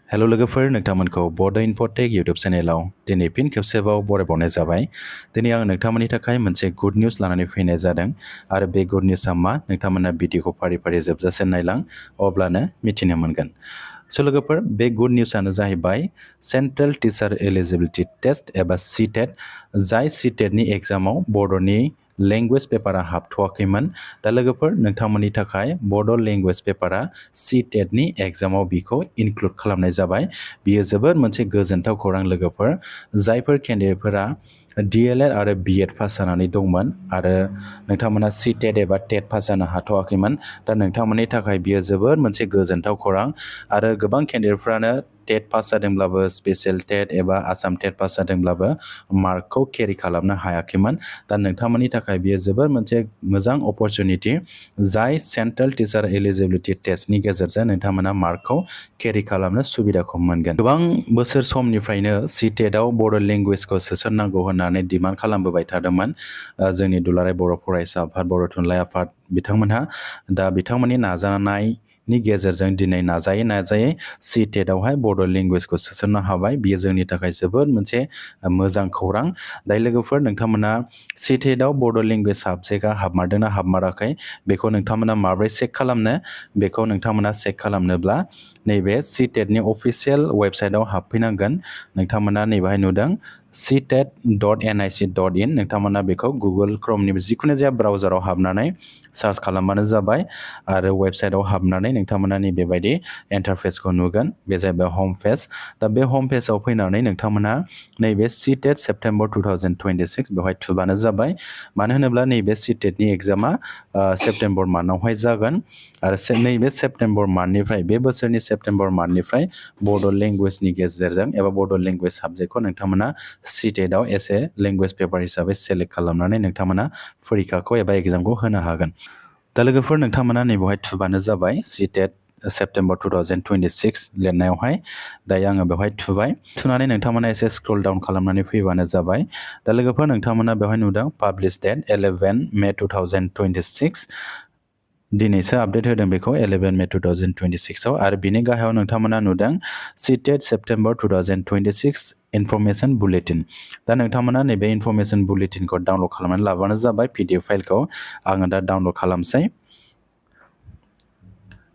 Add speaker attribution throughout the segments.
Speaker 1: Hello लोगोफोर नोंथांमोनखौ बड' इनफटेक YouTube चेनेलाव दिनै फिन खेबसेबाव बरायबावनाय जाबाय। दिनै आं नोंथांमोननि थाखाय मोनसे गुड निउस लानानै फैनाय जादों आरो बे गुड निउसआ मा नोंथांमोना भिडिअखौ फारि फारि जोबजासे नायलां अब्लानो मिथिनो मोनगोन। स' लोगोफोर बे गुड निउसआनो जाहैबाय सेन्ट्रेल टिचार एलिजिबिलिटि टेस्ट एबा CTET जाय CTETनि एग्जामाव बड'नि लेंगुवेज पेपारा हाबथ'वाखैमोन। दा लोगोफोर नोंथांमोननि थाखाय बड' लेंगुवेज पेपारा CTETनि एग्जामाव बिखौ इनक्लुड खालामनाय जाबाय। बियो जोबोद मोनसे गोजोनथाव खौरां लोगोफोर। जायफोर केन्डिडेटफोरा DLED आरो BEd पास जानानै दंमोन आरो नोंथांमोना CTET एबा TET पास जानो हाथ'वाखैमोन, दा नोंथांमोननि थाखाय बियो जोबोद मोनसे गोजोनथाव खौरां। आरो गोबां केन्डिडेटफ्रानो TET पास जादोंब्लाबो स्पेशल TET एबा आसाम TET पास जादोंब्लाबो मार्कखौ केरि खालामनो हायाखैमोन। दा नोंथांमोननि थाखाय बियो जोबोद मोनसे मोजां अपरचुनिटि जाय सेन्ट्रेल टिचार एलिजिबिलिटि टेस्टनि गेजेरजों नोंथांमोना मार्कखौ केरि खालामनो सुबिदाखौ मोनगोन। गोबां बोसोर समनिफ्रायनो CTETआव बड' लेंगुवेजखौ सोसननांगौ होननानै डिमान्ड खालामबोबाय थादोंमोन जोंनि दुलाराय बर' फरायसा आफाद, बर' थुनलाइ आफाद बिथांमोनहा। दा बिथांमोननि नाजानायनि गेजेरजों दिनै नाजायै CTETआवहाय बड' लेंगुवेजखौ सोसननो हाबाय। बियो जोंनि थाखाय जोबोद मोनसे मोजां खौरां। दायो लोगोफोर नोंथांमोना CTETआव बड' लेंगुवेज साबजेक्टआ हाबमारदोंना हाबमाराखै बेखौ नोंथांमोना माबोरै चेक खालामनो, बेखौ नोंथांमोना चेक खालामनोब्ला नैबे CTETनि अफिसियेल वेबसाइटआव हाबफैनांगोन। नोंथांमोना नैबेहाय नुदों CTET.nic.in, नोंथांमोना बेखौ गुगल क्रमनि जिखुनु जाया ब्राउजाराव हाबनानै सार्च खालामबानो जाबाय आरो वेबसाइटआव हाबनानै नोंथांमोना नैबेबायदि इन्टारफेसखौ नुगोन। बे जाहैबाय हम पेज। दा बे हम पेजाव फैनानै नोंथांमोना नैबे CTET सेप्टेम्बर 2026 बेवहाय थुबानो जाबाय। मानो होनोब्ला नैबे CTETनि एग्जामा सेप्टेम्बर मान्थआवहाय जागोन आरो नैबे सेप्टेम्बर मान्थनिफ्राय, बे बोसोरनि सेप्टेम्बर मान्थनिफ्राय बड' लेंगुवेजनि गेजेरजों एबा बड' लेंगुवेज साबजेक्टखौ नोंथांमोना CTETआव एस ए लेंगुवेज पेपार हिसाबै सेलेक्ट खालामनानै नोंथांमोना फरिखाखौ एबा एग्जामखौ होनो हागोन। दा लोगोफोर नोंथांमोना नैबेवहाय थुबानो जाबाय CTET सेप्टेम्बर 2026 लिरनायावहाय। दायो आङो बेवहाय थुबाय। थुनानै नोंथांमोना एसे स्क्रल डाउन खालामनानै फैबानो जाबाय। दा लोगोफोर नोंथांमोना बेवहाय नुदों पाब्लिश डेट 11 मे 2026। दिनैसो आपडेट होदों बेखौ 11 मे 2026आव। आरो बिनि गाहायाव नोंथांमोना नुदों CTET सेप्टेम्बर 2026 इनफरमेशन बुलेटिन। दा नोंथांमोना नैबे इनफरमेशन बुलेटिनखौ डाउनलड खालामनानै लाबानो जाबाय, PDF फाइलखौ। आङो दा डाउनलड खालामसै।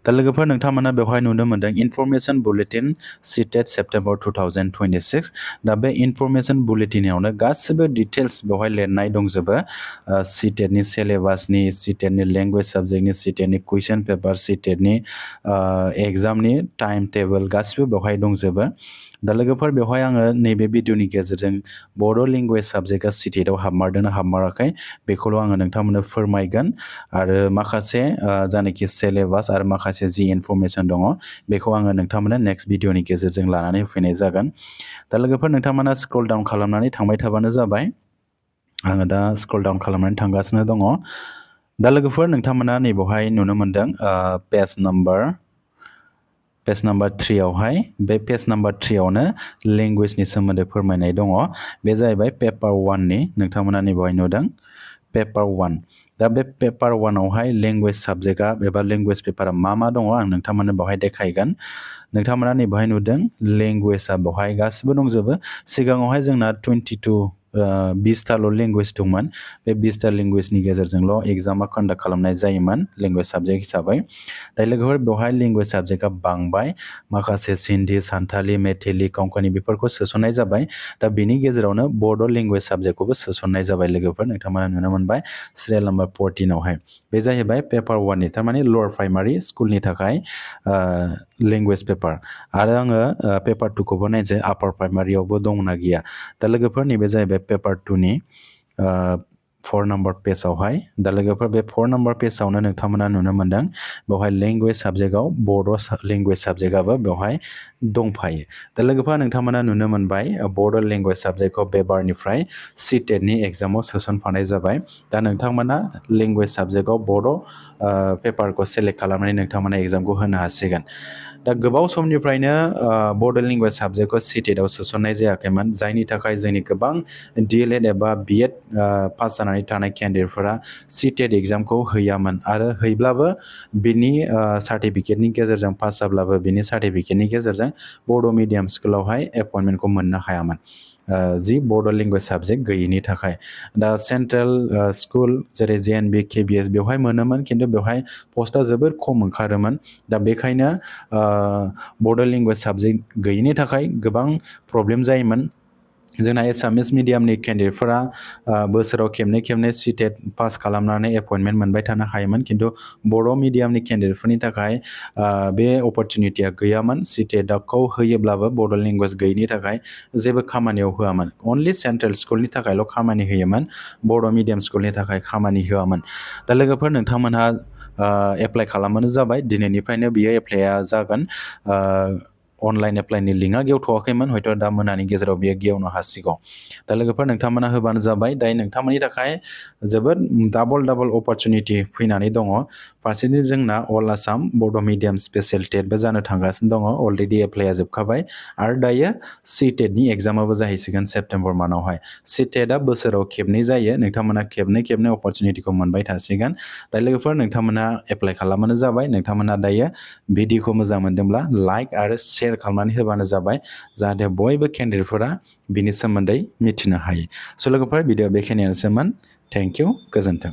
Speaker 1: दा लोगोफोर नोंथांमोना बेवहाय नुनो मोनदों इनफरमेशन बुलेटिन CTET सेप्टेम्बर 2026। दा बे इनफरमेशन बुलेटिनावनो गासिबो डिटेल्स बेवहाय लिरनाय दंजोबो। CTETनि सिलेबासनि, CTETनि लेंगुवेज साबजेक्टनि, CTETनि कुइसन पेपार, CTETनि एग्जामनि टाइम टेबोल गासिबो बेवहाय दंजोबो। दा लोगोफोर बेवहाय आङो नैबे भिडिअनि गेजेरजों बड' लेंगुवेज साबजेक्टआ CTETआव हाबमारदोंना हाबमाराखै बेखौल' आङो नोंथांमोननो फोरमायगोन। आरो माखासे जानाखि सिलेबास आरो माखासे जि इनफरमेशन दङ बेखौ आङो नोंथांमोननो नेक्स्ट भिडिअनि गेजेरजों लानानै फैनाय जागोन। दा लोगोफोर नोंथांमोना स्क्रल डाउन खालामनानै थांबाय थाबानो जाबाय। आङो दा स्क्रल डाउन खालामनानै थांगासिनो दङ। दा लोगोफोर नोंथांमोना नैबेवहाय नुनो मोनदों पेज नाम्बार 3आवहाय, बे पेज नाम्बार 3आवनो लेंगुवेजनि सोमोन्दै फोरमायनाय दङ। बे जाहैबाय पेपार 1नि। नोंथांमोना नैबेवहाय नुदों पेपार 1। दा बे पेपार 1आवहाय लेंगुवेज साबजेक्टआ एबा लेंगुवेज पेपारा मा दङ आं नोंथांमोननो बेवहाय देखायगोन। नोंथांमोना नैबेवहाय नुदों लेंगुवेजआ बेवहाय गासिबो दंजोबो। सिगाङावहाय जोंना 20थाल' लेंगुवेज दंमोन। बे 20था लेंगुवेजनि गेजेरजोंल' एग्जामा कन्डाक्ट खालामनाय जायोमोन लेंगुवेज साबजेक्ट हिसाबै। दायो लोगोफोर बेवहाय लेंगुवेज साबजेक्टआ बांबाय। माखासे सिन्धि, सान्थालि, मेथेलि, कंकनि बेफोरखौ सोसननाय जाबाय। दा बेनि गेजेरावनो बड' लेंगुवेज साबजेक्टखौबो सोसननाय जाबाय लोगोफोर। नोंथांमोना नुनो मोनबाय सिरियाल नाम्बार 14आवहाय। बे जाहैबाय पेपार 1नि, थारमाने लवार प्राइमारि स्कुलनि थाखाय लेंगुवेज पेपार। आरो आङो पेपार 2खौबो नायनोसै आपार प्राइमारियावबो दंना गैया। दा लोगोफोर नैबे जाहैबाय पेपार 2नि 4 नाम्बार पेजावहाय। दा लोगोफोर बे 4 नाम्बार पेजावनो नोंथांमोना नुनो मोनदों बेवहाय लेंगुवेज साबजेक्टआव बड' लेंगुवेज साबजेक्टआबो बेवहाय दंफायो। दा लोगोफोर नोंथांमोना नुनो मोनबाय बड' लेंगुवेज साबजेक्टखौ बे बारनिफ्राय CTETनि एग्जामाव सोसनफानाय जाबाय। दा नोंथांमोना लेंगुवेज साबजेक्टआव बड' पेपारखौ सेलेक्ट खालामनानै नोंथांमोना एग्जामखौ होनो हासिगोन। दा गोबाव समनिफ्रायनो बड' लेंगुवेज साबजेक्टखौ CTET आव सोसननाय जायाखैमोन, जायनि थाखाय जोंनि गोबां DLED एबा BEd पास जानानै थानाय केन्डिडेटफोरा CTET एग्जामखौ हैयामोन आरो हैब्लाबो बिनि सार्टिफिकेटनि गेजेरजों पास जाब्लाबो बिनि सार्टिफिकेटनि गेजेरजों बड' मिडियाम स्कुलावहाय एपइन्टमेन्टखौ मोननो हायामोन, जि बड' लेंगुवेज साबजेक्ट गैयिनि थाखाय। दा सेन्ट्रेल स्कुल जेरै JNB KBS बेवहाय मोनोमोन, खिन्थु बेवहाय पस्टआ जोबोर खम ओंखारोमोन। दा बेखायनो बड' लेंगुवेज साबजेक्ट गैयिनि थाखाय गोबां प्रब्लेम जायोमोन। जोंना एसामिस मिडियामनि केन्डिडेटफोरा बोसोराव खेबनै CTET पास खालामनानै एपइन्टमेन्ट मोनबाय थानो हायोमोन, खिन्थु बर' मिडियामनि केन्डिडेटफोरनि थाखाय बे अपरचुनिटिया गैयामोन। CTET-खौ होयोब्लाबो बड' लेंगुवेज गैयिनि थाखाय जेबो खामानियाव होआमोन, अनलि सेन्ट्रेल स्कुलनि थाखायल' खामानि होयोमोन, बर' मिडियाम स्कुलनि थाखाय खामानि होआमोन। दा लोगोफोर, नोंथांमोनहा एप्लाइ खालामबानो जाबाय, दिनैनिफ्रायनो बियो एप्लाइआ जागोन। अनलाइन एप्लाइनि लिंकआ गेवथ'वाखैमोन, हयथ' दा मोनानि गेजेराव बियो गेवनो हासिगौ। दा लोगोफोर, नोंथांमोना होबानो जाबाय। दायो नोंथांमोननि थाखाय जोबोद डाबल अपरचुनिटि फैनानै दङ। फारसेथिं जोंना अल आसाम बड' मिडियाम स्पेसियेल टेटबो जानो थांगासिनो दङ, अलरेडि एप्लाइआ जोबखाबाय, आरो दायो CTET-नि एग्जामाबो जाहैसिगोन सेप्तेम्बर मान्थआवहाय। CTET-आ बोसोराव खेबनै जायो, नोंथांमोना खेबनै अपरचुनिटिखौ मोनबाय थासिगोन। दा लोगोफोर, नोंथांमोना एप्लाइ खालामबानो जाबाय। नोंथांमोना दायो भिडिअखौ मोजां मोनदोंब्ला लाइक आरो शेयार खालामनानै होबानो जाबाय, जाहाथे बयबो केन्डिडेटफोरा बिनि सोमोन्दै मिथिनो हायो। स' लोगोफोर, भिडिअ बेखिनियानोसैमोन। थेंक इउ, गोजोन्थों।